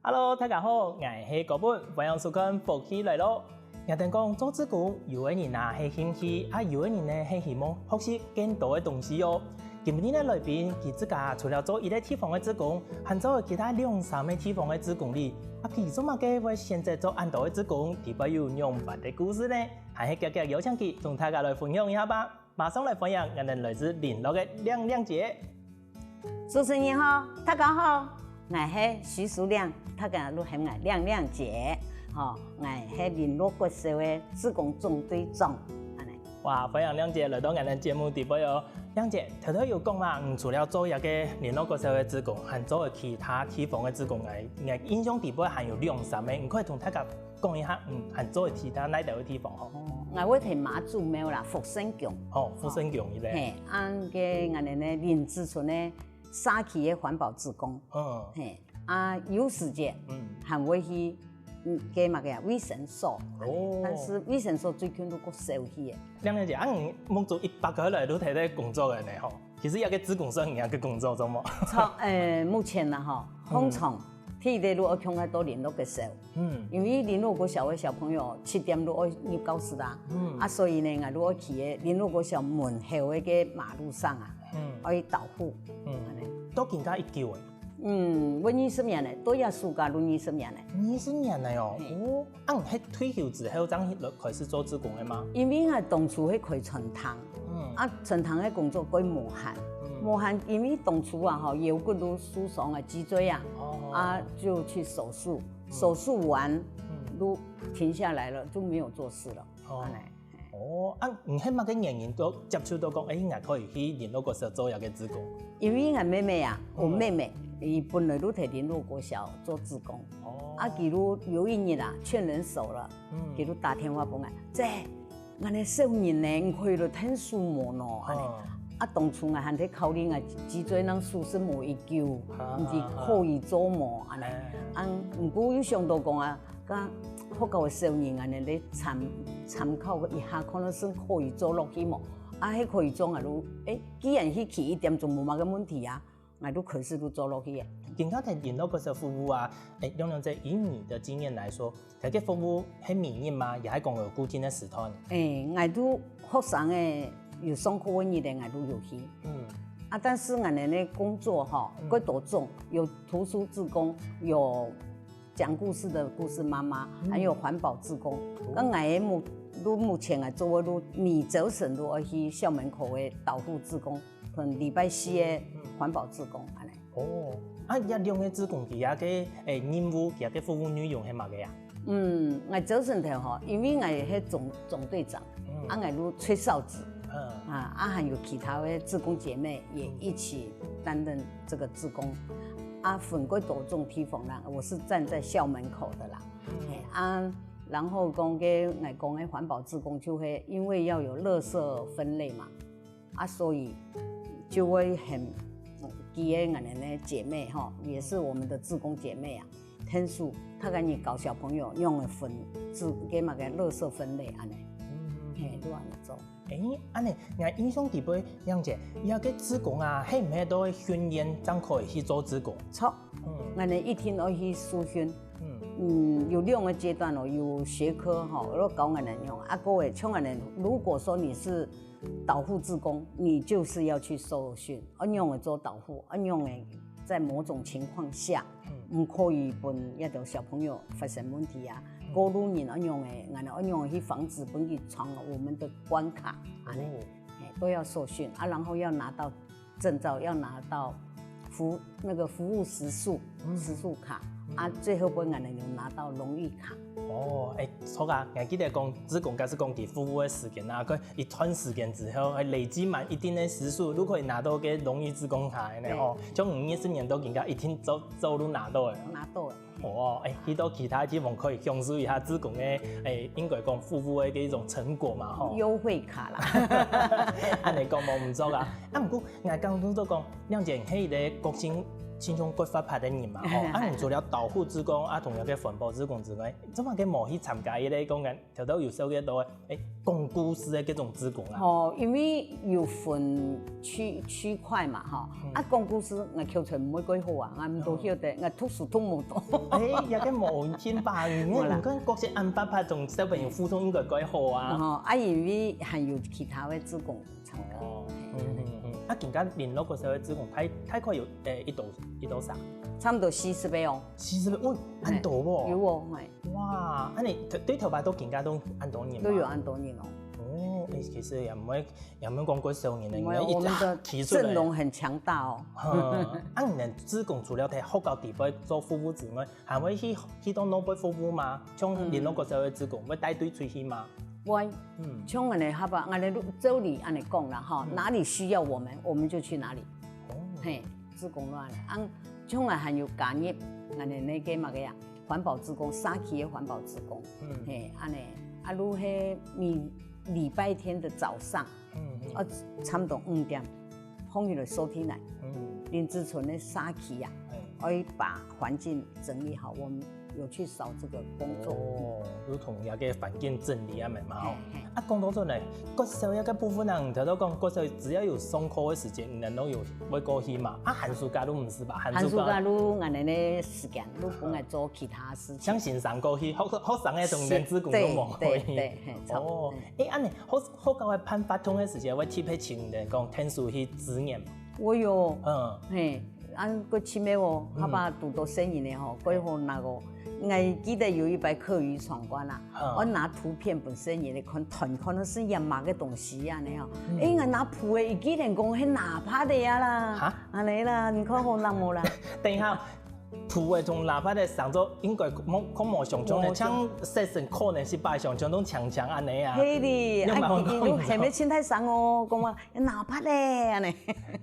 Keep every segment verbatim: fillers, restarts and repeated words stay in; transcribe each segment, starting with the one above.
Hello，大家好，𠊎係高本，歡迎收看福氣來了。𠊎等講做志工，有个人啊係興趣，啊有个人呢係希望學習更多个東西哦。今日个來賓，佢自家除了做一个地方个志工，還做其他兩三个地方个志工哩。啊佢做麼个會選擇做恁多个志工？底背有仰般个故事呢？還係遽遽邀請佢，同大家來分享一下吧。馬上來歡迎𠊎等來自麟洛个亮亮姐。 主持人好，大家好，𠊎係徐淑亮，大家都喊𠊎亮亮姐，吼，𠊎係麟洛國小个志工總隊長，恁呢。哇，歡迎亮姐來到𠊎等節目底背哦。亮姐，頭頭有講嘛，你除了做這个麟洛國小个志工，還做其他地方个志工，𠊎，𠊎印象底背還有兩三个，你可以同大家講一下，嗯，還做其他哪兜个地方吼？𠊎會在媽祖廟啦，福生宮。哦，福生宮一帶。嘿，啊該𠊎等呢林子村呢， 社區个環保志工，嗯，嘿，啊有時節，嗯，還會去，嗯，該麼个啊，衛生所，哦，但是衛生所最近都較少去个。亮亮姐，啊你目珠一擘開來，都在該工作个呢吼。其實這个志工算你个工作，著無？從，呃，目前啦吼，嗯，通常，第一个都愛共下到麟洛國小， 嗯，因為麟洛國小个小朋友七點就愛入教室啊，嗯，啊所以呢，𠊎就愛去該麟洛國小門口个該馬路上啊，嗯，愛導護，嗯，恁呢。到今下幾久了？嗯，有二十年了，到這暑假就二十年了。二十年了哦，嘿，哦，啊你係退休之後正開始做志工个嗎？因為𠊎當初係開餐廳，嗯，啊餐廳个工作較無閒，嗯，無閒，因為當初啊吼，腰骨都受傷啊，脊椎啊，哦，啊就去手術， 手術完，嗯，就停下來了，就沒有做事了，哦，恁呢。哦，啊你係麼个原因都接觸到講，欸，𠊎可以去麟洛國小做這个志工？因為𠊎妹妹啊，𠊎妹妹，佢本來就在麟洛國小做志工，哦，啊佢就有一日啊，勸人手了，嗯，佢就打電話分𠊎，姐， 𠊎个小人呢，你可以來𢯭手無喏，恁呢。啊當初𠊎還在考慮，𠊎脊椎囊手術無幾久，毋知可以做無，恁呢。啊毋過又想到講啊，該學校个小人恁呢，來參，參考一下，看看係可以做落去無。啊係可以做啊，就，欸，既然去去一點，總無麼个問題啊。 𠊎就開始就做落去个。今下在麟洛國小服務啊，欸，亮亮姐，以你的經驗來說，這个服務係每日嗎？也係講有固定个時段？欸，𠊎就學生仔有上課个日仔，𠊎就有去。嗯，啊但是𠊎等个工作吼，嗯，較多種，有圖書志工，有 講故事的故事媽媽，還有環保志工。該𠊎个目，就目前𠊎做个就每週三就愛去校門口个導護志工，同禮拜四个環保志工，恁呢。哦，啊這兩个志工佢个，欸，任務，佢个服務內容係麼个啊？嗯，𠊎朝晨頭吼，因為𠊎係總，總隊長，啊𠊎就吹哨子，啊，啊還有其他个志工姐妹也一起擔任 這個志工。啊分較多種地方啦，我是站在校門口的啦。嘿，啊然後講該𠊎講个環保志工就係因為要有垃圾分類嘛，啊所以就會喊幾个𠊎等个姐妹吼，也是我們的志工姐妹啊，𢯭手，大家去教小朋友仰仔分，該麼个垃圾分類恁呢。嘿，就恁呢做。 欸，恁呢，𠊎印象底背，亮姐，這个志工啊，係毋係都愛訓練正可以去做志工？著，𠊎等一定愛去受訓。嗯，有兩个階段哦，有學科吼，愛教𠊎等仰，啊過个像𠊎等，如果說你是導護志工，你就是要去受訓，愛仰仔做導護，愛仰仔在某種情況下， 毋可以分這兜小朋友發生問題啊。過路人愛仰仔，𠊎等愛仰仔去防止分佢闖我們的關卡，恁呢，嘿，都要受訓啊，然後要拿到證照，要拿到服，那個服務時數，時數卡啊，最後分𠊎等有拿到榮譽卡。哦，欸，著啊，𠊎記得講，志工假使講佢服務个時間啊，佢 一段時間之後，欸，累積滿一定个時數，就可以拿到該榮譽志工卡个呢吼。像你二十年到今下，一定早，早就拿到个。拿到个。哦，欸，去到其他地方可以享受一下志工个，欸，應該講服務个一種成果嘛吼。優惠卡啦。恁呢講無毋著啊。啊毋過𠊎感覺著講，亮姐係一个個性親像蓋活潑个人嘛吼，啊，你除了導護志工啊，同樣个環保志工之外，做麼个無去參加一个講緊頭頭有紹介到个，誒，講故事个這種志工啊？哦，因為有分區區塊嘛吼，啊，講故事𠊎口才毋會蓋好啊，𠊎毋多曉得，𠊎讀書讀無多。誒，也个無用吧，你看你看國小恁活潑，同小朋友互動應該蓋好啊。哦，啊，因為還有其他个志工參加。哦，嗯嗯嗯，啊，今下聯絡國小个志工大大概有誒幾多幾多儕？差不多四十个哦。四十个，哇，恁多哦。有哦，嘿。 哇，恁呢對頭擺到今下都恁多人嗎？都有恁多人哦。哦，誒，其實也毋會也毋會講過少人呢，毋會，因為一我們的提出來陣容很強大哦。嗯，啊，你們志工除了在學校底背做服務之外，還會去去到外背服務嗎？像聯絡國小个志工，會帶隊出去嗎？會，嗯，像恁呢，好吧，恁呢就照理恁呢講啦哈，哪裡需要我們，我們就去哪裡。哦，嘿，志工亂的，啊，像𠊎還有加入，恁呢那個麼个呀？ 環保志工，社區个環保志工，嗯，嘿，恁呢，啊，就係每禮拜天的早上，嗯嗯，啊，差不多五點，放起來收起來，嗯，林志純个社區啊，哎，愛把環境整理好，我們有去掃這個工作。哦，有同這個環境整理啊，嘛吼。嘿嘿。啊，講到這呢，國小這個部分啊，你頭頭講國小只要有上課个時間，你都有會過去嘛？啊，寒暑假都毋使吧？寒暑假都恁呢个時間，都分𠊎做其他 事情。像先生過去，學學生个同人志工都無可以。對對對，嘿，差不多。哦，誒，恁呢，學學校个辦活動个時間，會特別請人講，天數去支援嘛？我有，嗯，嘿，恁个特別哦，下把堵到細人个吼，過好那個。𠊎記得有一擺課餘闖關啊，我拿圖片分細人个看，團看到是些麼个東西啊，恁呢哦。誒，𠊎拿布个，佢竟然講係拿帕个啊啦，哈，恁呢啦，你看好難無啦？等一下， 布个同拿帕个生做應該無，可無想像个，像色身可能係擺想像中強強恁呢啊。係哩，啊，佢佢都還沒穿太上哦，講話拿帕咧恁呢。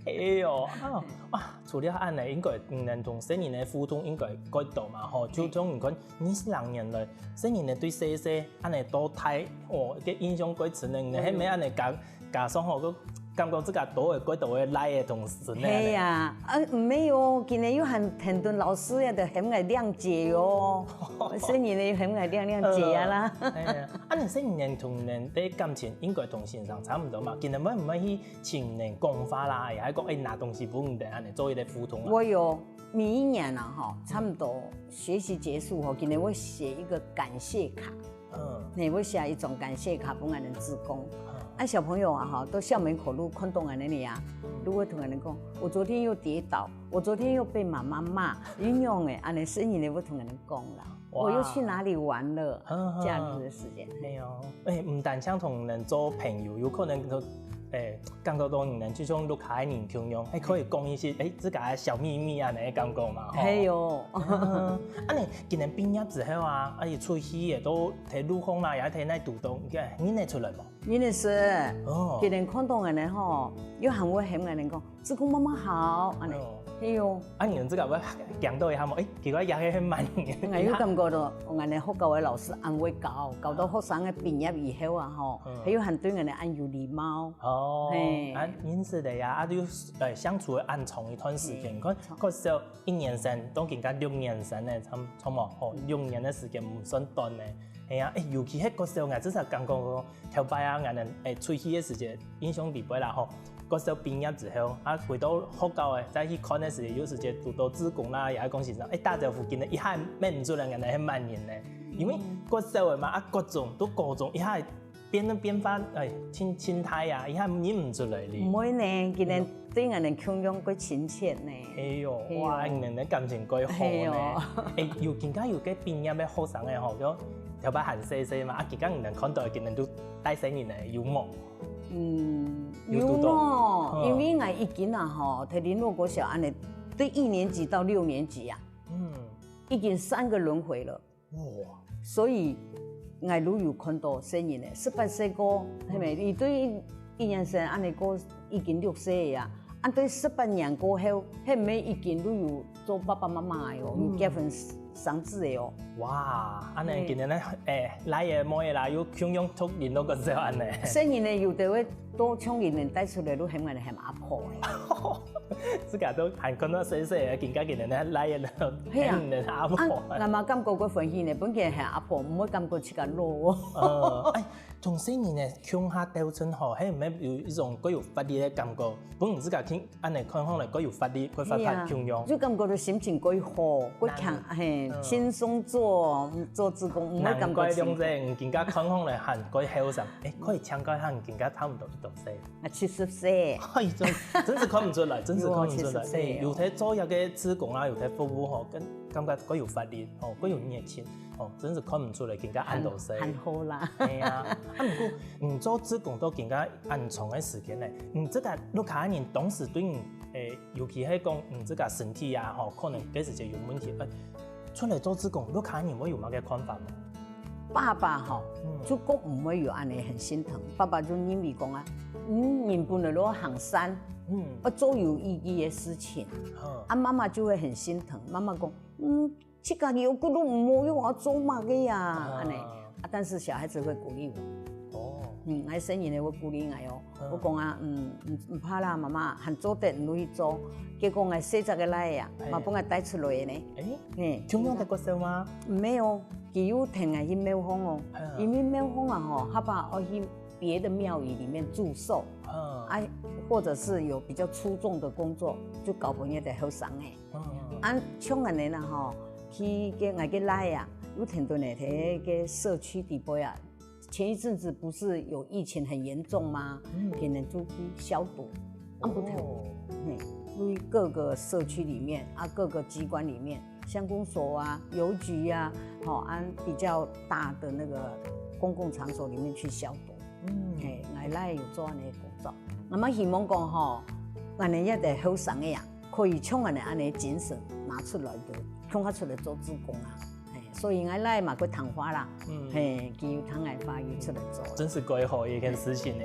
哎喲，啊，哇，除了恁呢，應該嗯，同細人个互動應該蓋多嘛吼，就像你看，二十零年來，細人个對細細恁呢到大，哦，个印象蓋深呢，你還沒恁呢講。 加上吼，佢感覺自家多个、蓋多个倈仔同孫仔呢。係啊，啊，毋係哦，今日又還跈等老師呀，就喊𠊎靚姐哦。細人仔又喊𠊎靚靚姐啊啦。哎呀，啊，你細人同人个感情應該同先生差毋多嘛？今日會毋會去請人講話啦？也係講，哎，拿東西分人恁呢做一個互動啊？我有，每一年啊，吼，差不多學習結束吼，今日會寫一個感謝卡。 嗯，你會寫一張感謝卡分𠊎等志工。啊，小朋友啊，哈，到校門口就看到恁呢啊，就會同𠊎等講：「我昨天又跌倒，我昨天又被媽媽罵。」恁樣誒，恁呢細人仔會同𠊎等講啦。「我又去哪裡玩了？」這樣子的時間。哎喲，誒，毋單淨同人做朋友，有可能都，誒， 感覺到你等就像屋下个人共樣，還可以講一些，誒，自家个小祕密啊，恁呢感覺嘛，吼。係喲。啊，你今年畢業之後啊，啊，你出去也都在路項啦，也在那堵到，你看認得出來無？認得出。哦。今年看到𠊎呢吼，又還會喊𠊎呢講：「志工媽媽好」，恁呢。哦。係喲。啊，你等自家會驚到一下無？誒，奇怪，也係蠻人。𠊎有感覺到，𠊎呢學校个老師恁會教，教到學生个畢業以後啊，吼，嗯。還有還對𠊎呢恁有禮貌。 哦，嘿。啊，認識个呀，啊，就，呃，相處个恁長一段時間，你看，國小一年生，到今下六年生呢，差，差毋多，吼，六年个時間毋算短呢。係啊，誒，尤其係國小，𠊎至少感覺講，頭擺啊，𠊎等，誒，出去个時節，印象裡背啦，吼，國小畢業之後，啊，回到學校誒，再去看个時節，有時節堵到志工啦，也係講先生，誒，打招呼，今日一下認毋出來，𠊎等係麼人呢。因為國小个嘛，啊，國中到高中，一下 變變化，誒，盡盡大啊，一下認毋出來哩。毋會呢，今年對𠊎等共樣蓋親切呢。哎喲，係喲。哇，你等个感情蓋好呢。係喲。誒，有今下有个畢業个學生个吼，就頭擺還細細嘛，啊，今下你等看到个今年都大細人呢，有無？嗯，有堵到。有哦，嗯。因為𠊎已經啊吼，在聯絡國小恁呢，對一年級到六年級啊，嗯。已經三個輪迴了。 哇。所以，𠊎都有看到細人仔，十八歲个，係無？佢對一年生恁呢个已經六歲啊，啊，對十八年過後，係毋係已經都有做爸爸媽媽个哦，有結婚生子个哦。哇，恁呢今年呢，欸，倈仔妹仔啦，又共樣讀仁德國小恁呢。細人仔有兜仔都像今年帶出來都喊𠊎喊阿婆欸。自家都還看到細細个，今年今年呢，倈仔都喊阿婆。啊，𠊎嘛感覺過歡喜呢，本來喊阿婆，毋會感覺自家老哦。呃，欸，從細人仔共下鬥陣吼，係毋係有一種較有活力个感覺？本來自家聽 恁呢看起來較有活力，較活潑共樣。就感覺到心情較好，較輕，嘿，輕鬆做，做志工，毋會感覺辛苦。難怪兩儕你今下看起來還較後生，欸，可以請教一下你今下差毋多幾多歲？啊，七十歲。哎，真，真是看毋出來，真是看毋出來。有七十歲哦。欸，有在做這个志工啊，有在服務吼，感，感覺較有活力，吼，較有熱情，吼，真是看毋出來今下恁多歲。還，還好啦。哎呀，啊，毋過你做志工到今下恁長个時間呢，你自家屋下人當時對你 欸，尤其係講，嗯，自家身體啊，吼，可能該時節有問題，欸，出來做志工，屋下人會有麼个看法無？爸爸吼，就較毋會有恁呢很心疼。爸爸就認為講啊，嗯，人本來就行善，嗯，愛做有意義个事情。啊，媽媽就會很心疼。媽媽講，嗯， 自家又骨碌無用，愛做麼个呀？恁呢。啊，但是小孩子會鼓勵我。哦。嗯，𠊎細人仔會鼓勵𠊎哦。嗯。會講啊，嗯，毋，毋怕啦，媽媽，還做得，你去做。結果𠊎細隻个倈仔啊，嘛分𠊎帶出來呢。欸，嘿。共樣在國小嗎？沒有，佢有跈𠊎去廟方哦。嗯。因為廟方啊吼，佢怕愛去別的廟宇裡面祝壽。嗯。啊，或者是有比較粗重的工作，就交分一個後生个。 嗯。啊，像恁呢啦吼，去該𠊎个倈仔啊，有跈等呢，在該社區底背啊，前一陣子不是有疫情很嚴重嗎？嗯。佢等就去消毒，啊，不同，哦。嘿，對各個社區裡面啊，各個機關裡面，鄉公所啊、郵局啊，吼，啊，比較大的那個公共場所裡面去消毒。 嗯。嘿，𠊎倈仔有做恁呢个工作。𠊎嘛希望講吼，𠊎等這兜後生个啊，可以像𠊎等恁呢精神拿出來个，共下出來做志工啊。嘿，所以𠊎倈仔嘛較聽話啦。嗯。嘿，佢有聽𠊎話，有出來做。真是蓋好一件事情呢。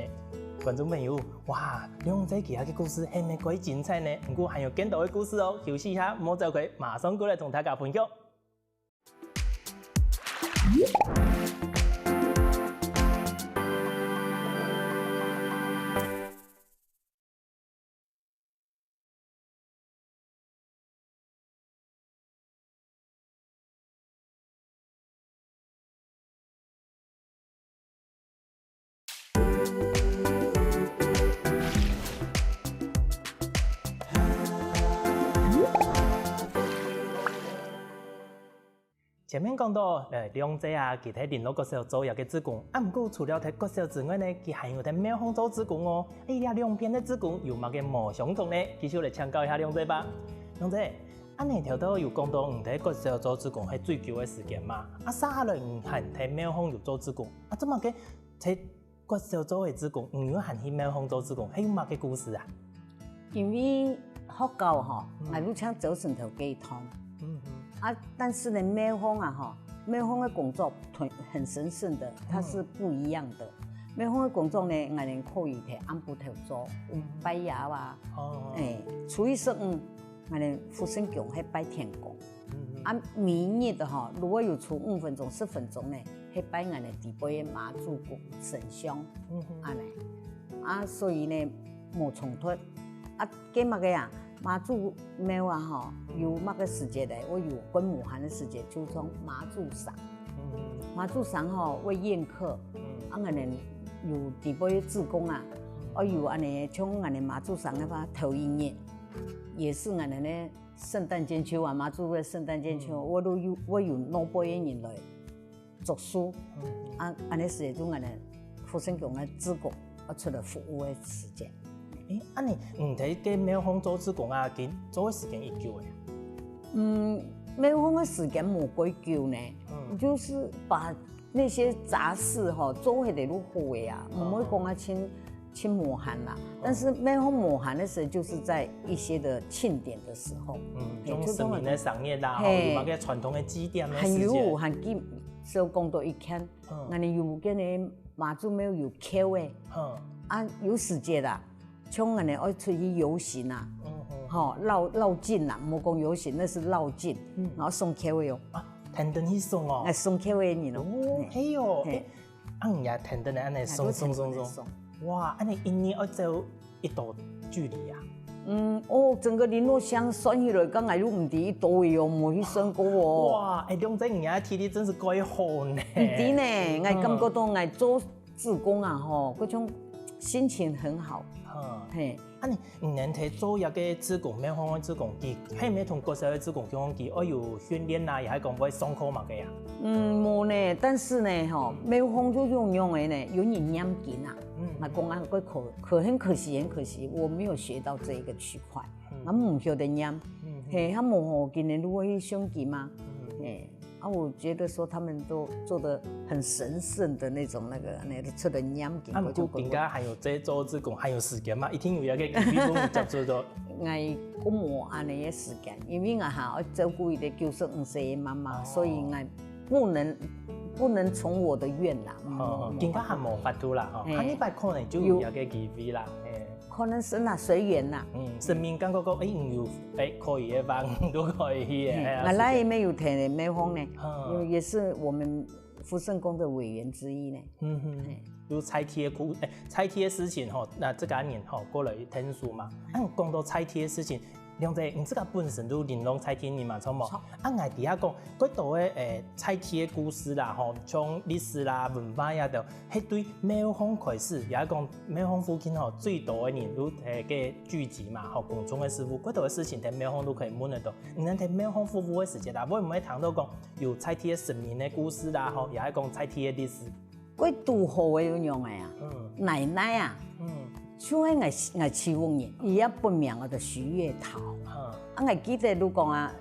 觀眾朋友，哇，兩姊佢个故事係毋係蓋精彩呢？毋過還有更多个故事哦，休息一下，莫走開，馬上過來同大家分享。 前面講到，呃，兩姊啊，佢在麟洛國小做這个志工，啊，毋過除了在國小之外呢，佢還有在廟方做志工哦。欸，這兩片个志工有麼个無相同呢？繼續來請教一下兩姊吧。兩姊，恁呢頭到有講到你在國小做志工係最久个時間嘛？啊，續下來你還在廟方有做志工，啊，做麼个在 國小做个志工，你又還去廟方做志工，係有麼个故事啊？因為學校吼，嗯。𠊎就像朝晨頭該一堂。嗯哼。啊，但是呢，廟方啊吼，廟方个工作很，很神聖的，它是不一樣的。廟方个工作呢，𠊎等可以在暗晡頭做，嗯。拜夜啊，哦。欸，初一十五，𠊎等福生宮係拜天公。 嗯哼。啊，每日的吼，如果有出五分鐘、十分鐘呢，係拜𠊎等底背个媽祖公神像，嗯哼。恁呢。啊，所以呢，無衝突。啊，該麼个啊，媽祖廟啊吼，嗯。有麼个時節呢，會有觀無限个時節，就像媽祖城。嗯哼。媽祖城吼，會宴客，嗯。啊，𠊎等有底背个志工啊，嗯。會有恁呢，像𠊎等媽祖城个話，頭一日，也是𠊎等呢， 聖誕節前啊，媽祖个聖誕節前，嗯。𠊎都有，𠊎有拿背个人來祝壽。嗯。啊，恁呢時就𠊎等福生宮个志工，啊，出來服務个時間。欸，恁呢，你在該廟方做志工啊，佢做个時間已久欸？嗯，廟方个時間無幾久呢，嗯。就是把 那些雜事吼，做下來就好个啊，哦。毋會講啊，盡，盡無閒啦。哦。但是廟方無閒个時候，就是在一些的慶典的時候。嗯，嘿，像神明个生日啦，吼，嘿。有麼个傳統个祭典个時間。還有，還記，少講到一件，嗯。𠊎等有間个媽祖廟有轎个，嗯。啊，有時節啦，像𠊎等愛出去遊行啊，嗯哼。吼，繞，繞境啦，莫講遊行，那是繞境，嗯。然後送轎个哦。啊，等等去送哦。來送客个人咯。哦，嘿。嘿喲，嘿。哎，啊，你也等等个，恁呢送，啊，就送，送，送。等等送。哇，恁呢一日愛走幾多距離啊？嗯，哦，整个麟洛鄉算起來，剛才又毋知幾多位哦，無去算過哦。哇，哎，龍姐，你个體力真是蓋好呢。毋知呢，𠊎感覺到𠊎做志工啊，吼，各種心情很好。嗯。嘿。啊，你，你能提做一个志工，廟方个志工，佢，係毋係同國小个志工共樣，佢愛有訓練啊，也係講會上課嘛个啊？嗯，無呢，但是呢，吼，廟方就用用个呢，有人念經啊。嗯。啊，講啊，可，可，很可惜，很可惜，我沒有學到這一個區塊。嗯。啊，毋曉得念。嗯，嗯。嘿，他們吼，今年如果去上經嘛，嗯。嘿，啊，我覺得說他們都做得很神聖的那種，那個，那個出來念經，啊，毋過今下還有在做志工，還有時間嘛？一定有一个機會分你接觸到。𠊎，𠊎無恁呢个時間，因為𠊎還愛照顧一个九十五歲个媽媽，哦。所以𠊎不能，不能從我的願啦。嗯，哦，哦，今下還無法度啦，吼，嘿。下禮拜可能就有一个機會啦，嘿。可能是啦，隨緣啦。嗯，神明感覺講，哎，你有，哎，可以个話，都可以去个，嘿，哎呀，𠊎來也沒有填的，沒空呢，嗯。因為也是我們福聖宮的委員之一呢。嗯哼。嘿。有在地个故，哎，在地个事情吼，那這个人吼，過來聽書嘛。啊，講到在地个事情，龍姐，你自家本身都麟洛在地人嘛，著無？著。啊，𠊎知影講，蓋多个，誒，在地个故事啦，吼，像歷史啦、文化呀，都，係對廟方開始，也係講廟方附近吼，最多个人都，誒，个聚集嘛，吼，公眾个事務，蓋多个事情，在廟方都可以問得到。你等在廟方服務个時節啦，會毋會聽到講有在地个神明个故事啦，吼，也係講在地个歷史？ 蓋堵好个有樣个啊，嗯。奶奶啊，嗯。像係𠊎，𠊎徐屋人，佢也本名叫做徐月桃。嗯。啊，𠊎記得你講啊，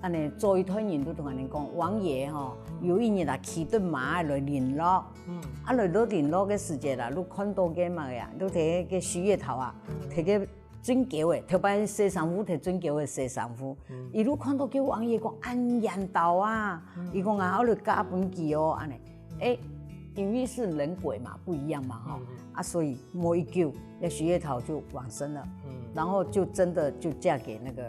恁呢做一代人都同恁呢講，王爺吼，嗯。有一日啊，騎著馬來麟洛，嗯。啊，來到麟洛个時節啦，你看到个麼个啊，你睇个徐月桃啊，嗯。睇个 俊嬌誒，頭擺洗衫褲，提俊嬌誒洗衫褲。嗯。一路看到叫王爺講，恁緣投啊，嗯。佢講啊，𠊎來嫁分佢哦，恁呢。誒，因為是人鬼嘛，不一樣嘛，哈。嗯，嗯。啊，所以沒一久，那徐月桃就往生了。嗯。然後就真的就嫁給那個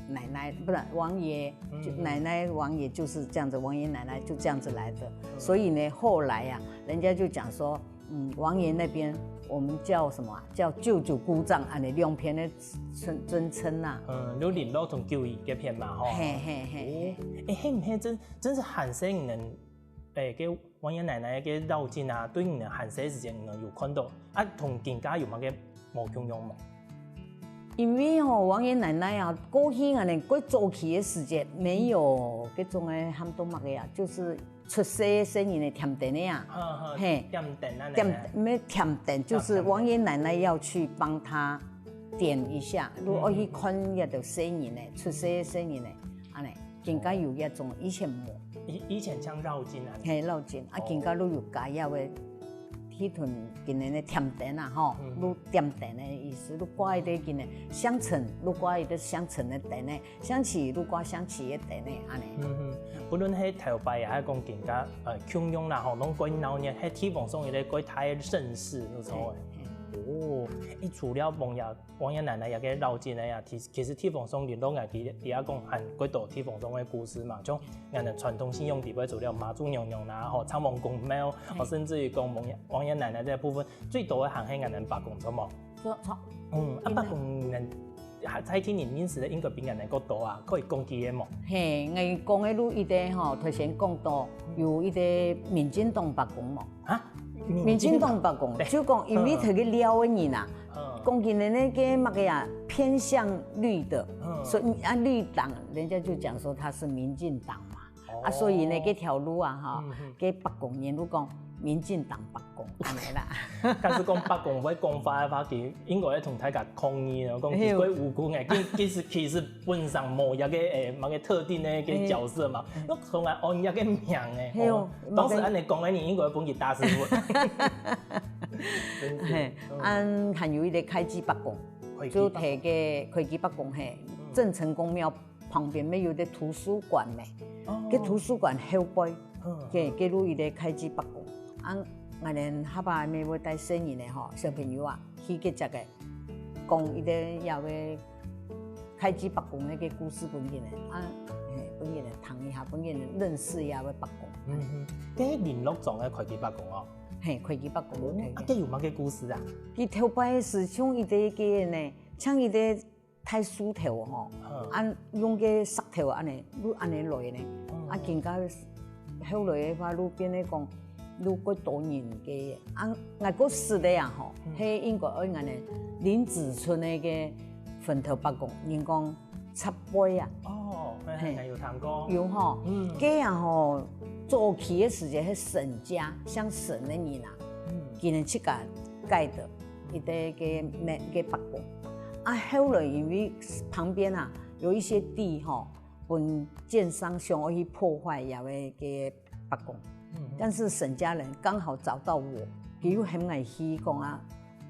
奶奶，不是，王爺，就嗯。奶奶王爺就是這樣子，王爺奶奶就這樣子來的。嗯。所以呢，後來啊，人家就講說， 嗯，王爺那邊我們叫什麼啊？叫舅舅姑丈，恁呢兩片个尊，尊稱啊。嗯，有麟洛同九如該片嘛，吼。嘿，嘿，嘿，哦，嘿。誒，係毋係真，真係還細人，誒，該王爺奶奶个遶境啊，對你等還細時節你等有看到，啊，同今下有麼个無共樣無？因為吼，王爺奶奶啊，過去恁呢，過早期个時節，沒有該種个喊做麼个啊，就是 出世个細人仔點燈个啊。哈，哈，嘿。點燈啊，點，奶奶。沒有點燈，就是王爺奶奶要去幫他點一下，嗯。如果去看該兜細人仔，出世个細人仔，恁呢，今下有該種，以前無。以，以前像遶境啊。嘿，遶境，啊，哦。今下都有加入个，去同今年个點燈啊，吼，嗯。都點燈个意思，都掛一个今年香塵，都掛一个香塵个燈个， 香氣，都掛香氣个燈呢，恁呢。嗯哼，不論係頭擺啊，還係講今下，呃，共樣啦吼，攏蓋鬧熱，係地方上一个蓋大个盛事，有錯無？嘿，嘿。哦，誒，除了王爺，王爺奶奶這个遶境个啊，其，其實地方上麟洛啊，佢，佢也講還蓋多地方上个故事嘛，像𠊎等傳統信仰裡背，除了媽祖娘娘啦，吼，城隍公廟，嘿。吼，甚至於講王爺，王爺奶奶這部分，最多个還係𠊎等伯公，著無？著，著。嗯，啊，應該。伯公，你等 還在地人認識个應該比𠊎等較多啊，可以講幾个無？嘿，𠊎講个就一个吼，頭先講到有一个民進黨伯公無？啊？民進黨伯公，對。就講因為佢个料个人啊，嗯。講今年个該麼个啊，偏向綠的，嗯。所以啊，綠黨人家就講說他是民進黨嘛。 啊，哦。所以呢，這條路啊，吼，嗯，嗯。該伯公人就講民進黨伯公，恁呢啦。假使講伯公會講話个話，佢應該會同大家抗議咯，講佢，嘿喲。怪無辜个，其，其實，其實本身無一个，誒，麼个特定个一个角色嘛，嘿。那從來安一个名誒，嘿喲，哦，當時恁呢講个人應該會分佢打死過。真是，嘿，嗯。啊，還有一个會計伯公，會計伯公。就提个會計伯公，嘿，嗯。鄭成功廟 旁邊乜有个圖書館咩？哦。該圖書館後背，嗯。該，該就一个會計伯公。啊，𠊎等下擺乜會帶細人仔吼，小朋友啊，去該隻个，講一个這个會計伯公个故事分佢等。啊，嘿，分人聽一下，分人認識一下个伯公。嗯哼，該林樂莊个開基伯公哦。嘿，開基伯公。哦，啊，該有麼个故事啊？佢頭擺係像一個个呢，像一個大樹頭吼，嗯。啊，用个石頭恁呢，就恁呢來呢。嗯。啊，今下後來个話，就變成講，就過多人个，啊，𠊎過識个啊吼，嗯。係應該愛恁呢，林子春个个墳頭伯公，人講 插背啊。哦，嘿，嘿，嘿。有聽過。有吼，嗯。該啊吼，早期个時節，係沈家，姓沈个人啊，嗯。佢等自家蓋个，一個个，个伯公。啊，後來因為旁邊啊，有一些地吼，分建商想要去破壞，也會个伯公。嗯。但是沈家人剛好找到我，佢又喊𠊎去講啊，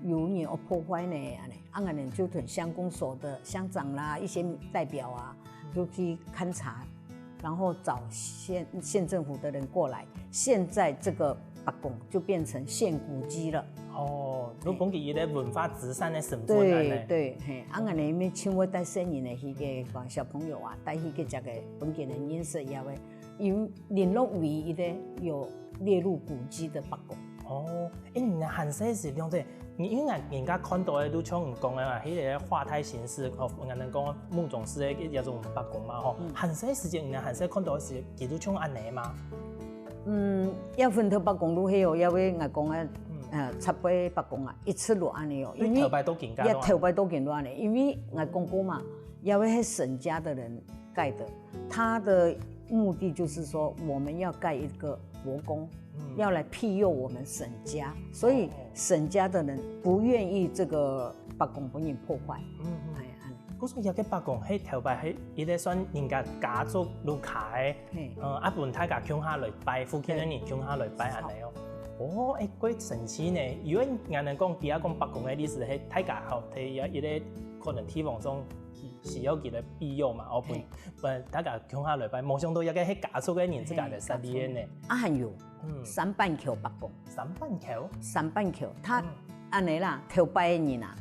有人愛破壞呢，恁呢，啊，𠊎等就同鄉公所的鄉長啦，一些代表啊，嗯。就去勘察，然後找縣，縣政府的人過來。現在這個伯公就變成縣古蹟了。哦，就分佢一個文化資產个身份恁呢。對，對，嘿，啊，𠊎等因為像會帶細人仔去个，講小朋友啊，帶去个這個分佢等認識以後个，因為林樂唯一個有列入古蹟的伯公。哦， 欸，你還細時，兩姐，你因為人家看到个都像你講个嘛，迄個華泰新市，哦，人家講孟宗寺个一種伯公嘛，吼，嗯。還細時節，你還細看到个時，佢都像恁呢嘛。嗯，也分頭伯公都係哦，也會𠊎講个，嗯。呃，插背伯公啊，一直落恁呢哦，因為你頭擺都見過咯。也頭擺都見到恁呢，因為𠊎講過嘛，也會係沈家的人蓋的，他的目的就是說我們要蓋一個伯公，嗯。要來庇佑我們沈家，所以哦。 沈家的人不願意這個伯公分人破壞。嗯，嗯。哎，恁呢。故所這個伯公係頭擺係一個算人家家族屋下个，嘿。呃，啊，分大家共下來拜，附近个人共下來拜恁呢哦。哦，欸，幾神奇呢！因為𠊎等講，佢講伯公个意思係大家吼，佢一個可能地方上需要佢个庇佑嘛，哦，分，嘿。分大家共下來拜，無想到這個係家族个人自家來設立个呢。嘿，家族。啊，還有，嗯。三板橋伯公。 三板橋？三板橋，他嗯。恁呢啦，頭擺个人啊，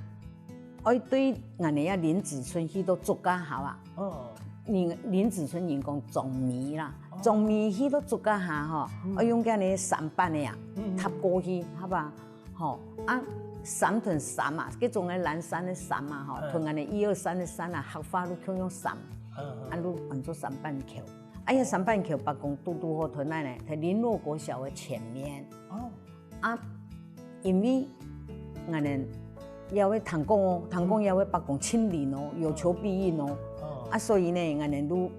愛對𠊎等啊林子春去到竹架下啊。哦。人，林子春人講種米啦，哦。種米去到竹架下吼，嗯。愛用該呢三板个啊，嗯，嗯。踏過去，好吧？吼，啊，三同三啊，該種个藍衫个衫啊，吼，嗯。同𠊎等一二三个三啊，客話都共樣三，嗯，嗯。啊，都安做三板橋。哎呀，三板橋伯公堵堵好同𠊎呢，在麟洛國小个前面。哦。 啊，因為𠊎等也會聽講哦，聽講也會伯公親臨哦，有求必應哦。哦。啊，所以呢，𠊎等都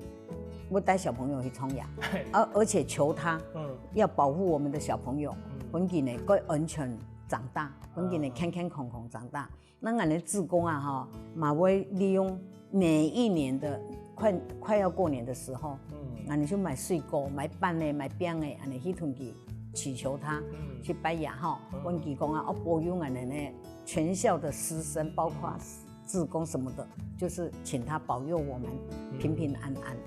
會帶小朋友去參加，嘿。而，而且求他，嗯。要保護我們的小朋友，嗯。分佢呢，可以安全長大，分佢呢，嗯。健健康康長大。 該𠊎等志工啊，吼，嘛會利用每一年的快，快要過年的時候，嗯。𠊎等就買水果、買粄仔、買餅仔，恁呢去同佢祈求他，嗯。去拜爺吼，嗯。問佢講啊，哦，保佑𠊎等呢，全校的師生，包括嗯。志工什麼的，就是請他保佑我們嗯。平平安安。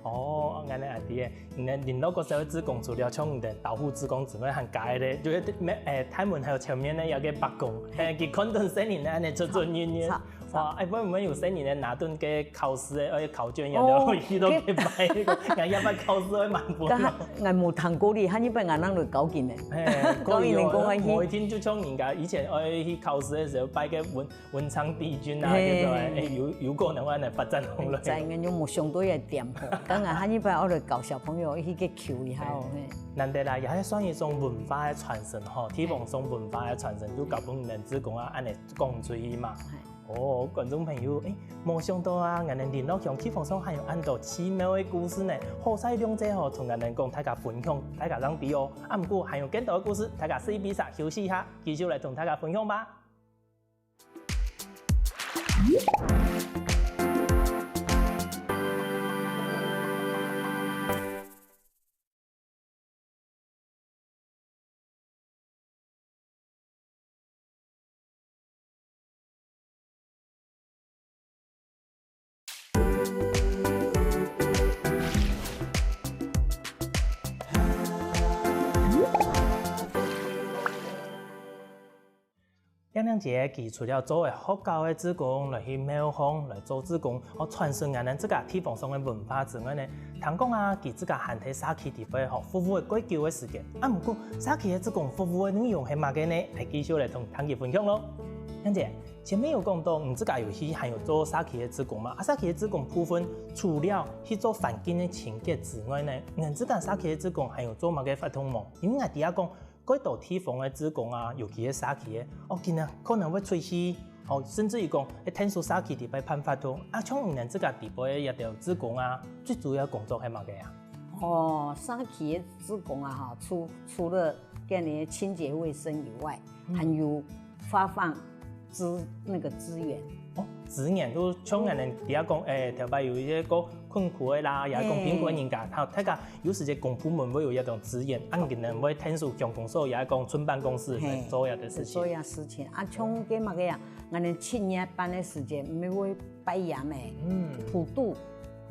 哦，恁呢啊，知个。你呢，麟洛國小个志工除了像你等導護志工之外，還加个咧，就係咩，誒，大門口前面呢有個伯公，嘿。誒，佢看等細人呢，恁呢出出入入。著，著。哇，誒，會毋會有細人呢，拿等个考試个，誒，考卷也哦，都去到該擺，該，𠊎也捌考試會滿分咯。該下，𠊎無聽過哩，下一擺𠊎等來搞緊呢。嘿，搞緊呢，講愛去。無一定就像人家以前愛去考試个時候，拜个文 文昌帝君啊，嘿。叫做，誒，有，有可能會恁呢發展起來。在𠊎有無想到个點吼，剛剛下一擺我來教小朋友去个求一下哦，嘿。嘿。難得啦，也係算一種文化个傳承吼，地方上文化个傳承，就交分恁志工啊，恁呢講出去嘛。嘿。哦，觀眾朋友，誒，無想到啊，𠊎等麟洛鄉地方上還有恁多奇妙个故事呢，好彩兩姐吼，同𠊎等講，大家分享，大家正知哦。啊，毋過還有更多个故事，大家試一比煞，休息一下，繼續來同大家分享吧。靚靚姐佢除了做个學校个志工，來去廟方來做志工，哦，傳承𠊎等自家地方上个文化之外呢，聽講啊，佢自家還在社區裡背吼服務个蓋久个時間。啊，毋過社區个志工服務个內容係麼个呢？來繼續來同聽佢分享咯。靚姐，前面有講到，你自家有去還有做社區个志工嘛？啊，社區个志工部分，除了去做環境个清潔之外呢，你自家社區个志工還有做麼个活動無？因為𠊎知影講， 蓋多地方个志工啊，尤其係社區个，哦，佢等可能會出去，哦，甚至於講，會𢯭手社區裡背辦活動。啊，像你等自家裡背个這兜志工啊，最主要工作係麼个啊？哦，社區个志工啊，哈，除，除了該清潔衛生以外，嗯。還有發放資，那個資源。哦，資源就像𠊎等底下講，欸，頭擺有一些个困苦个啦，也講貧苦个人家，嘿。他，大家 有時節公部門會有一種資源，啊，可能會𢯭手鄉公所也講村辦公室來做這个事情。嘿，做這事情。啊，像該麼个啊，𠊎等七月半个時節，毋係會拜鹽咩？嗯。普渡，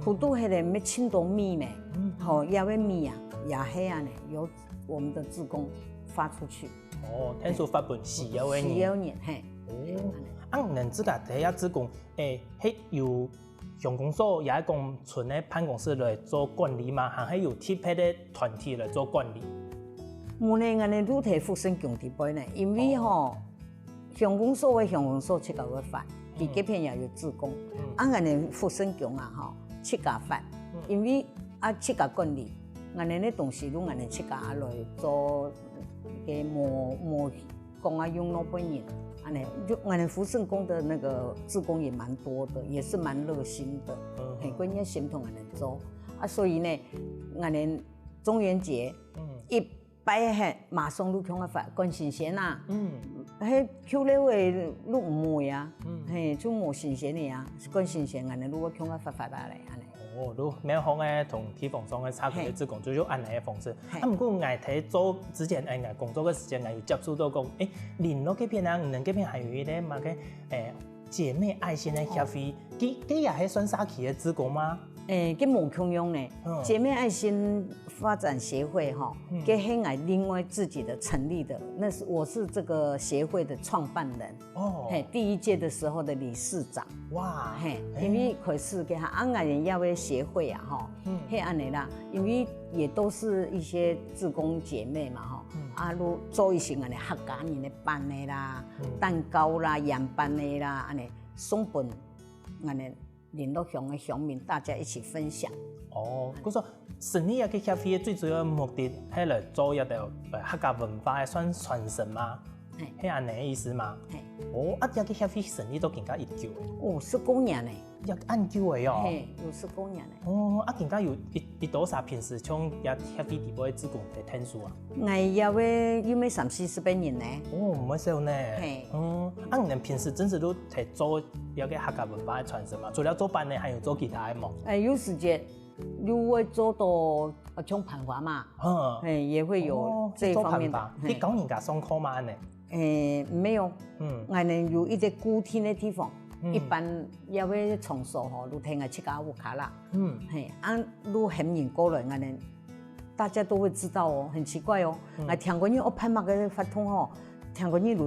普渡該个毋係盡多米咩？嗯。吼，這个米啊，也係恁樣，由我們的志工發出去。哦，𢯭手發分需要个人。需要人，嘿。哦，啊，你等自家底下志工，欸，係有 鄉公所也係講村个辦公室來做管理嘛，還係有特別个團體來做管理？無呢，𠊎等就在福生宮裡背呢，因為吼，哦。鄉公所个鄉公所自家會發，嗯。佢該片也有志工，嗯。啊，𠊎等福生宮啊吼，自家發，嗯。因為啊自家管理，𠊎等个東西就𠊎等自家來做，个無，無 講啊，用老本人，恁樣，就𠊎等福生宮的那個志工也蠻多的，也是蠻熱心的，嗯。嘿，關愛心同𠊎等做。啊，所以呢，𠊎等中元節，嗯。一拜嘿，馬上就共下發，關新鮮啊。嗯。嘿，舊了个就毋會啊，嗯。嘿，就無新鮮个啊，關新鮮，𠊎等就會共下發發啊咧，恁樣。 哦，就廟方个同地方上个社區个志工，嘿。就用恁樣个方式。嘿。啊，毋過𠊎在做之前，欸，𠊎工作个時間，𠊎有接觸到講，欸，麟洛該片啊，你等該片還有一個麼个，欸，姊妹愛心个協會，哦。佢，佢也係算社區个志工嗎？欸，佢無共樣呢。嗯。姊妹愛心發展協會吼，嗯。佢係𠊎另外自己的成立的，那是，我是這個協會的創辦人。 哦。嘿，第一屆的時候的理事長。哇，嘿，欸。因為開始个哈，啊，𠊎等這个協會啊，吼，嗯。係恁樣啦，因為也都是一些志工姊妹嘛，吼，嗯。啊，就做一些恁樣客家人个粄个啦，嗯。蛋糕啦、鹽粄个啦，恁樣送分𠊎等麟洛鄉个鄉民大家一起分享。哦，故所成立這个協會个最主要个目的，係來做一個，呃，客家文化个算傳承嗎？嘿。係恁樣个意思嗎？嘿。哦，啊，這个協會成立到今下幾久了？哦，十過年了。也恁久了哦。嘿，有十過年了。哦，啊，今下有一，一多儕平時像這協會裡背个志工在𢯭手啊？𠊎這个有無三四十个人呢。哦，毋會少呢。嘿。嗯，啊，你等平時真實都在做 了解客家文化个傳承嘛。除了做粄呢，還有做其他个無？欸，有時節又會做到，呃，像盤花嘛，嗯。嘿，也會有哦，這一方面的，做盤花，嘿。去教人家上課嘛，恁樣？欸，沒有。嗯。𠊎等有一個固定个地方，嗯。一般這个場所吼，就在𠊎自家屋下啦。嗯。嘿，啊，就喊人過來，𠊎等 大家都會知道哦，很奇怪哦。嗯。𠊎聽過人愛辦麼个活動吼，聽過人就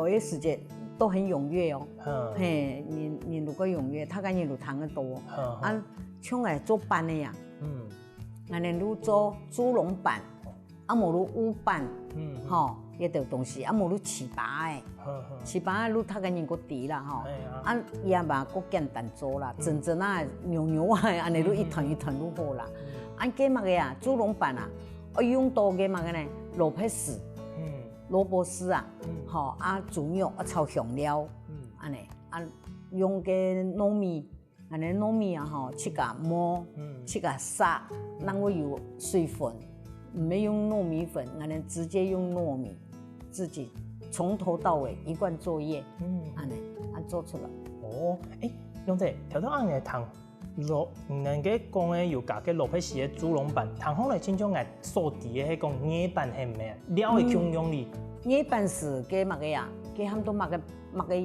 來个時節都很踴躍哦。嗯。嘿，人，人就較踴躍，大家人就聽得到哦。嗯，嗯。啊，像𠊎做粄个呀，嗯。𠊎等就做豬籠粄，啊，無就烏粄，嗯，嗯。吼，這兜東西，啊，無就糍粑个。 呵呵。糍粑就逐个人較知啦吼。哎呀。啊，也嘛較簡單做啦，嗯。蒸蒸啊、揉揉啊，恁樣就一團一團就好啦。嗯。啊，該麼个啊，豬籠粄啊，愛用到該麼个呢？蘿蔔絲，嗯。蘿蔔絲啊，嗯。吼，啊，豬肉啊炒香料，嗯。恁樣啊，用該糯米 恁樣糯米啊吼，自家磨，嗯。自家煠，嗯。讓佢有水分，毋係用糯米粉，恁樣直接用糯米，自己從頭到尾一貫作業，嗯。恁樣，啊，做出來。哦，欸，龍姐，頭先恁樣聽，蘿，你个講个有加个蘿蔔絲个豬籠粄，聽起來親像𠊎所知个係講艾粄係毋係？料个共樣哩。嗯，艾粄係該麼个啊？該喊做麼个，麼个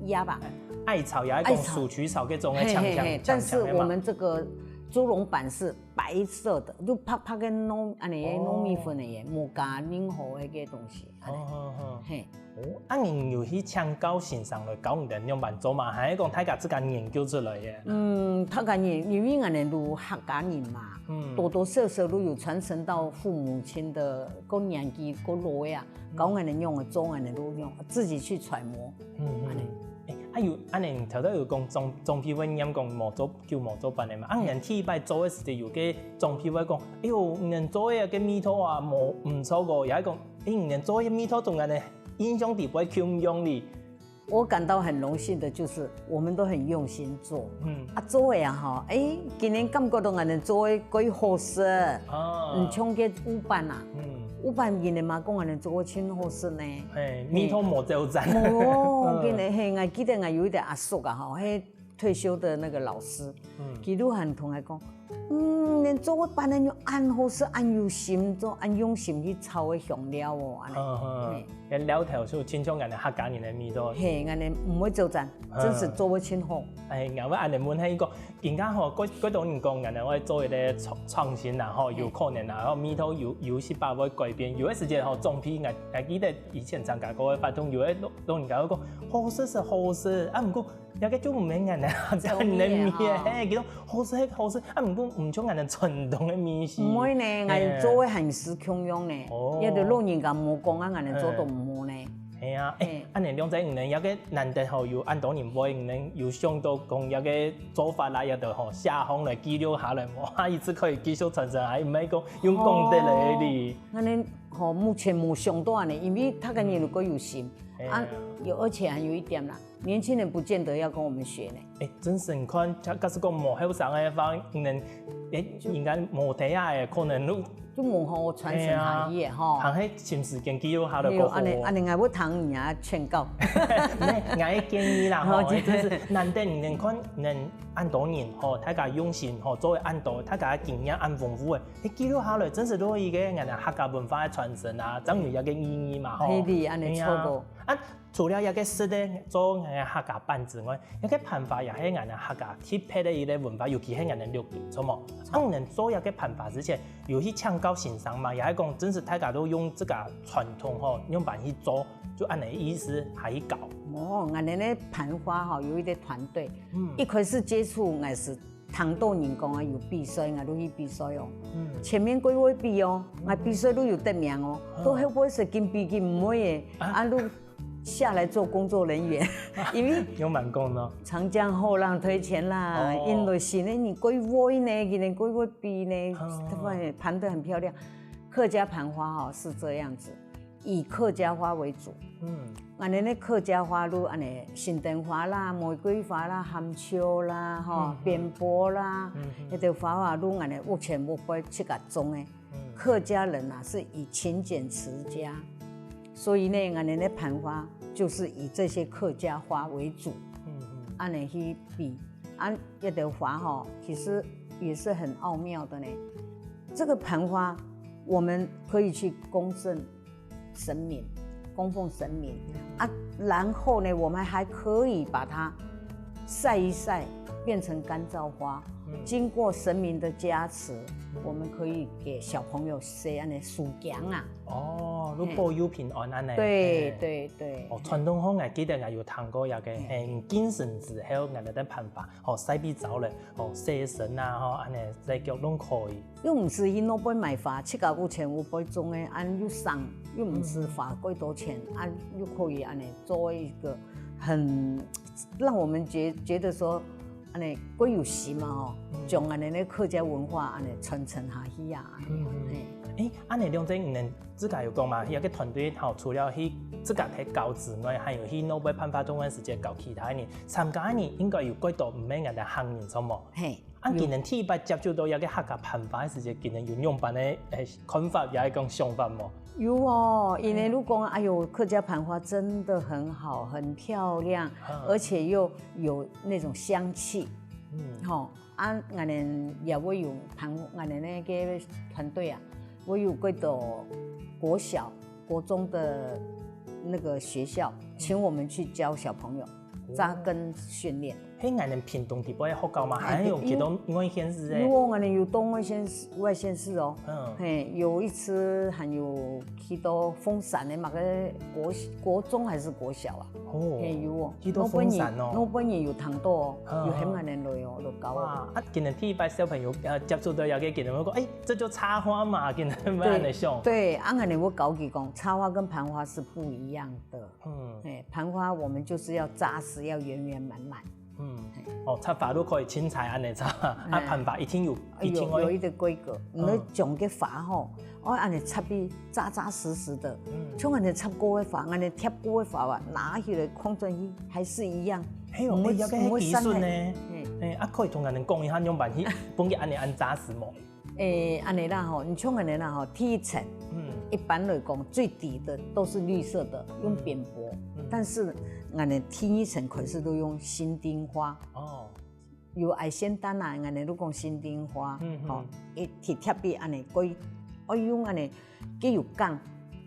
葉啊。艾草也係講，艾草。鼠曲草該種个，嘿，嘿，嘿，強強，但是我們這個豬籠粄是白色的，就白白个糯，恁樣个糯米粉个耶，哦。無加任何个東西，恁樣。哦，哦，哦。嘿。哦，恁樣有去請教先生來教你等仰般做嘛？還係講大家自家研究出來个？嗯，大家研，因為𠊎等都客家人嘛，嗯。多多少少都有傳承到父母親的，个年紀个老个啊，教𠊎等仰般做，𠊎等都用自己去揣摩。嗯，嗯。恁樣。欸，啊有，恁樣頭頭有講長，長輩會念講無做，久無做伴个嘛。啊，你等第一擺做个時節，有个長輩會講，哎喲，你等做个个味道啊，無，毋錯个，也係講，欸，你等做个味道中間个印象底背共樣哩。我感到很榮幸的就是我們都很用心做。嗯。啊，做个啊吼，欸，今年感覺到𠊎等做个幾好食，啊。嗯，像个烏粄啊，嗯。烏粄今年嘛講𠊎等做个真好食呢。嘿，味道無走散。無，嗯。今年嘿，𠊎記得𠊎有一個阿叔啊吼，嘿，退休的那個老師，嗯。佢都還同𠊎講，嗯，你做个粄仔有恁好食，恁有心做，恁用心去炒个香料哦，恁樣。嗯，嗯。嘿。 該料頭就親像𠊎等客家人个味道。嘿，𠊎等毋會走散，嗯。真實做會真好。欸，𠊎會恁樣問，係講，今下吼，幾，幾多人講𠊎等愛做一個創，創新啦，吼，嘿。有可能啦，吼，味道有，有時把會改變。有个時節吼，總比𠊎，𠊎記得以前參加過个活動，有个老，老人家會講，好食係好食，啊，毋過，這個就毋係𠊎等客家人个味，走謄啊，吼。嘿，佢講好食係好食，啊，毋過毋像𠊎等傳統个味緒。毋會呢，𠊎等做个還係共樣呢。哦。也就老人家無講啊，𠊎等做都毋好呢。 係啊，欸，嘿。恁樣兩隻你等這個難得吼，有恁多人陪，你等有想到講這個做法啦，也都吼寫下來記錄下來，無下一次可以繼續傳承，還毋係講用講得來哩。哦，恁樣吼，目前無想到恁樣，因為大家人都各有心，嗯。啊，嘿啊。有，而且還有一點啦，年輕人不見得要跟我們學呢。欸，真係你看，假，假使講無後生个話，你等，欸，應該無得啊，可能都 就無好傳承下去个吼。嘿啊，還係尋時間記錄下來較好哦。對，恁樣，恁樣𠊎會聽你啊勸告。𠊎，𠊎个建議啦，吼，好，真係難得你等看，你等恁多人吼，大家用心吼，做个恁多，大家个經驗恁豐富个，你記錄下來，真係對一個𠊎等客家文化个傳承啊，正有一個意義嘛，吼。係哩，恁樣，嘿啊。著个。啊， 除了這個食个做𠊎等客家粄之外，這個粄花也係𠊎等客家特別个一個文化，尤其係𠊎等六堆，著無？啊，你等做這個粄花之前，有去請教先生嘛？也係講，真實大家都用自家傳統吼，仰般去做，就恁樣个意思，還去教。哦，𠊎等个粄花吼，有一個團隊，嗯。一開始接觸，𠊎係聽到人講啊，有比賽，𠊎就去比賽哦。嗯。前面幾位比哦，𠊎比賽都有得名哦，嗯。到後尾係緊比緊毋會个，啊。啊，都 下來做工作人員，因為有蠻功呢。長江後浪推前浪，哦。因為現在你規劃呢，今年規劃比呢，哦。對不對？盤得很漂亮。客家盤花哦，是這樣子，以客家花為主。嗯。恁樣个客家花，如恁樣，聖誕花啦、玫瑰花啦、含羞啦，吼，嗯哼。扁柏啦，嗯哼。這兜花花，如恁樣，屋前屋背自家種个。 嗯。客家人啊，是以勤儉持家，所以呢，𠊎等个盤花就是以這些客家花為主，嗯嗯。恁樣去比，啊，這兜花吼，其實也是很奧妙的呢。這個盤花，我們可以去公證神明，供奉神明啊，然後呢，我們還可以把它曬一曬，變成乾燥花，嗯。經過神明的加持，嗯。我們可以給小朋友寫恁樣手工啊。哦，就保佑平安恁樣。對，嘿。對，對。哦，傳統好，𠊎記得𠊎有聽過一個，嘿。嘿，敬神之後，𠊎等个盤花，吼，曬被燥了，吼，洗身啊，吼，恁樣洗腳攏可以。 又毋使去外背買花，自家屋前屋背種个，恁又省，又毋使花幾多錢，嗯。恁又可以恁樣做一個很，讓我們覺，覺得說，恁樣幾有心嘛吼，嗯。將恁樣个客家文化恁樣傳承下去啊。嗯嗯。嘿。欸，恁樣兩隻你等自家有講嘛，有個團隊吼，除了去自家在教之外，還有去外背辦活動个時節教其他人，參加个人應該有幾多毋係𠊎等客人，著無？嘿。 啊，有。今年第一擺接觸到這個客家盤花个時節，今年有仰般个，欸，看法，也係講想法無？有哦，因為如果，哎喲，客家盤花真的很好，很漂亮，嗯。而且又有那種香氣。嗯。吼，啊，𠊎等也會有盤，𠊎等那個團隊啊，我有幾多國小、國中的那個學校，請我們去教小朋友扎根訓練。係𠊎等屏東地方个學校嘛，還有去到外縣市个。有哦，𠊎等有到外縣市，外縣市哦。嗯。嘿，有一次還有去到鳳山个麼个國，國中還是國小啊？哦，嘿，有哦。去到鳳山哦。老本人，老本人有聽到哦，嗯。有喊𠊎等來哦，來教哦。哇，啊，今日第一擺小朋友，呃，接觸到這個，今日會講，哎，這就插花嘛，今日會恁樣想。對，對，啊，𠊎等會教佢講，插花跟盤花是不一樣的。 嗯。哎，盤花我們就是要扎實，要圓圓滿滿。嗯。哦，插花都可以凊彩恁樣插，啊，哎。盤花一定有，一定愛。有，有一個規格，你嗯。將个花吼，愛恁樣插得扎扎實實的，嗯。像恁樣插過个花，恁樣貼過个花啊，拿起來放轉去還是一樣，係哦，毋會，哎，這個毋會傷害。技術呢。嗯。哎，啊，可以同𠊎等講一下，仰般去，分佢恁樣恁扎實無？ 誒，恁樣啦吼，你像恁樣啦吼，第一層，嗯。一般來講最底的都是綠色的，用扁柏，嗯。但是𠊎等第二層可是都用新丁花。哦。有愛仙丹啊，𠊎等都講新丁花，嗯，吼，嗯。一貼貼个恁樣，過，愛用恁樣，佢有梗，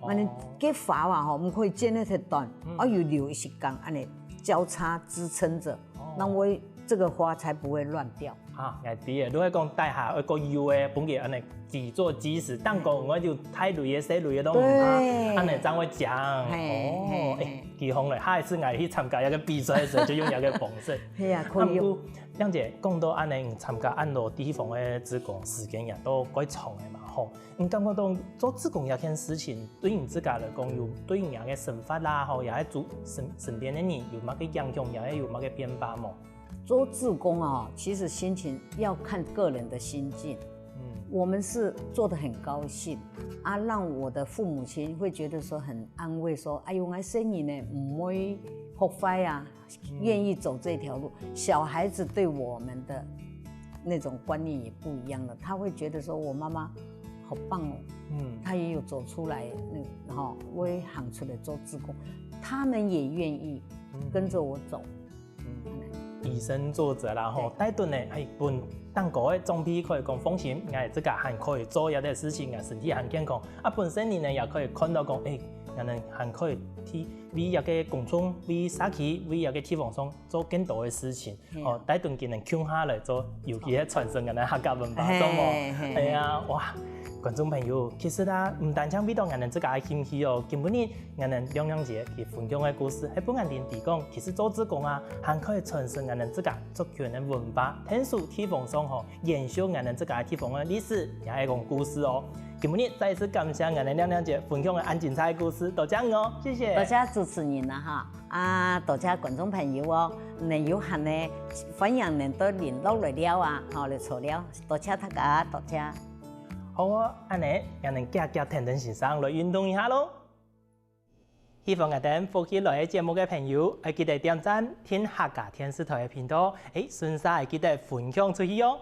哦。恁樣，佢花啊吼，毋可以剪得忒短，嗯。愛有留一息梗，恁樣交叉支撐著，哦。那我這個花才不會亂掉。 啊，𠊎知个，你係講底下愛過幼个，分佢恁樣自做自時，頂高𠊎就大蕊个、細蕊个都毋怕，對。恁樣正會靚。嘿，哦，嘿，誒，嘿。幾好咧，下一次𠊎去參加一個比賽个時候，就用一個方式。係啊，可以用。啊，毋過，亮姐，講到恁樣，參加恁多地方个志工，時間也都蓋長个嘛，吼。你感覺到做志工這件事情，對你自家來講，有對你个生活啦，吼，也係做身，身邊个人有麼个影響，也係有麼个變化無？ 做志工啊，其實心情要看個人的心境。嗯。我們是做得很高興，啊，讓我的父母親會覺得說很安慰，說：「哎喲，𠊎細人呢，毋會學壞啊，嗯。願意走這條路。」小孩子對我們的那種觀念也不一樣了，他會覺得說：「我媽媽好棒哦，嗯。她也有走出來，那，吼，我也行出來做志工。」他們也願意跟著我走。嗯。 嗯，以身作則啦吼，對。帶等呢，係分頂高个長輩可以講放心，𠊎自家還可以做這個事情，𠊎身體還健康。啊，本身你呢也可以看到講，誒，𠊎等還可以去為這個公眾、為社區、為這個地方上做更多个事情。嗯。哦，帶等佢等共下來做，尤其係傳承𠊎等客家文化，嘿，著無？嘿，嘿。哎呀，哇！ 觀眾朋友，其實啊，毋單淨為著𠊎等自家个興趣哦，今晡日𠊎等亮亮姐佢分享个故事，係分𠊎等知講，其實做志工啊，還可以傳承𠊎等自家族群个文化，𢯭手地方上吼，延續𠊎等自家个地方个歷史，也係一種故事哦。今晡日再一次感謝𠊎等亮亮姐分享个恁精彩个故事，多謝你哦，謝謝。多謝主持人啊哈，啊，多謝觀眾朋友哦，恁有閒呢，歡迎恁多聯絡來尞啊，吼，來坐尞，多謝大家，多謝。 好哦，恁呢，𠊎等遽遽跈等先生來運動一下囉。喜歡𠊎等福氣來了節目个朋友，愛記得點讚、訂客家電視台个頻道，誒，順續愛記得分享出去哦。